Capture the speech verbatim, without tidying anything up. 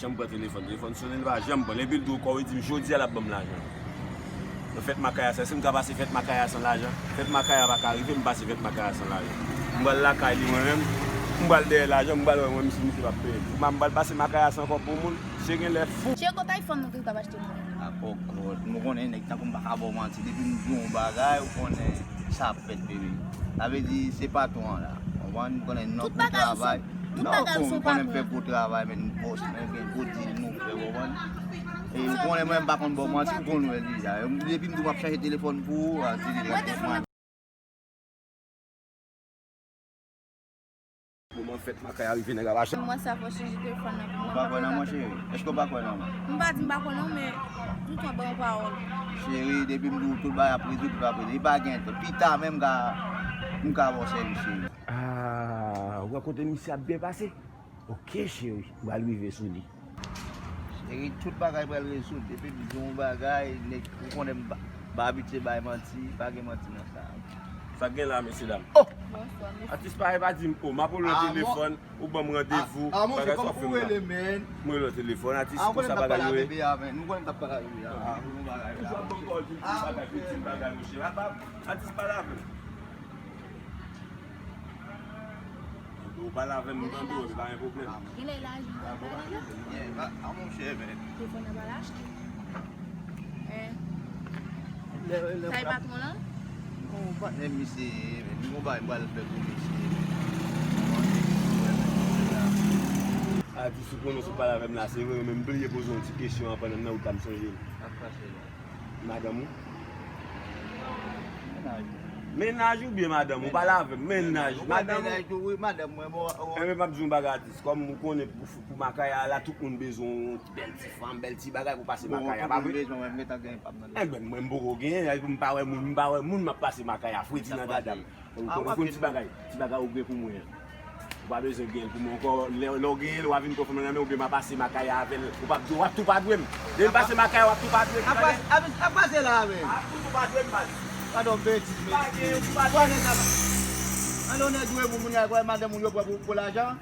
Janm pran telefòn, telefòn sone, li pa janm pran. Epi l di w kò w, li di m jodi a l ap ban m lajan. Nan fèt Makaya sa, èske m ka pase fèt Makaya san lajan? Fèt Makaya pa ka rive, m pase fèt Makaya san lajan. M pral lakay li mwen menm, m pral dèyè lajan, m pral wè mwen menm si misye p ap peye. M pral pase Makaya san ankò pou moun, misye genlè fou. Cheri, kote iPhone nan ke w t ap achte mwen? Oh God, nou konnen nèg tankou m pa ka ba w manti. Depi m di w yon bagay, ou konnen sa ap fèt, bebe. Sa vle di, se patwon an la. Konprann? M konnen nan gwo travay. Non, ou konnen m fè gwo travay, men m bòs, men gen gwo dil nou fè, ou konprann? E ou konnen mwen, m pa konn ba w manti, ou konn wè deja. Depi m di w m ap chanje telefòn pou ou, a, se deja. Moman fèt Makaya rive, nèg ap achte. Mwen sa fò chanje telefòn nan pou mwen. Ou pa kwè nan mwen, cheri? Èske w pa kwè nan mwen? M pa di m pa kwè nan w, men toutan ban yon pawòl. Cheri, depi m di w tout bagay ap rezoud, tout ap rezoud. Li pa gen tan. Pita menm m ka, m ka ba w sèvis, cheri. Ah, ou wè kote misye ap byen pase? Ok, cheri, m pral rive sou li. Cheri, tout bagay pral rezoud. Depi m di w yon bagay, nèg, ou konnen m pa, m pa abitye bay manti, pa gen manti nan sa. Sa k gen la, mesye dam? Oh! Bonswa, mesye. Atis pa, pa di m, oh, m ap rele w nan telefòn, ou ban m randevou, bagay sa w fè m la. M rele w nan telefòn, atis, konsa bagay yo ye. Nou konnen m t ap pale a bebe a, men. Nou konnen m t ap pale a bebe a. Ah. Ou toujou ap ban m kòl, di m ti bagay, di m ti bagay, monchè. Atis, pale avè m. Ou pale avè m, m tande w, pa gen pwoblèm. Genlè l aji, ou pale la. Yeah, a, a, monchè, men. Telefòn nan pa l achte. Hein? Sa e patwon lan? Non, patnè misye ye, men. Li gon bagay m pral fè pou misye, men. Atis, ou konnen si w pale avè m la, se vre, men m bliye poze yon ti kesyon an pandan m nan wout la, m sonje l. Sa k pase la? Madanm ou? Mennaj ou. Mennaj oubyen madanm ou? Pale avè m. Mennaj. Mennaj. Madanm ou? Mennaj tou, wi, madanm mwen, bon, bon. Enben, m ap di yon bagay, atis. Kòm ou konnen pou, pou Makaya la, tout moun bezwen yon bèl ti fanm, bèl ti bagay pou pase Makaya, pa vre? Bon, tout moun bezwen, mwen, m gentan gen pa m nan. Enben, mwen, m poko genyen, m pa wè moun, m pa wè moun, m ap pase Makaya, fredi nan dada m. Ou konn, ou konn ti bagay, ti bagay ou gen pou mwen an. Ou pa bezwen gen l pou mwen ankò. Lè, lè w genyen l, w a vin pran fanm nan men, oubyen m a pase Makaya avè l. Ou p ap, w ap tou pa dwe m. Depi m pase Makaya, w ap tou pa dwe m. Ap pase, ap, ap pase la avè m. Ap tou pa dwe m, baz. Gadon betiz, mesye. Pa gen, ou pa dwe m. Gadon nèg dwe moun, moun ya, kwè madanm moun yo pran pou, pou lajan.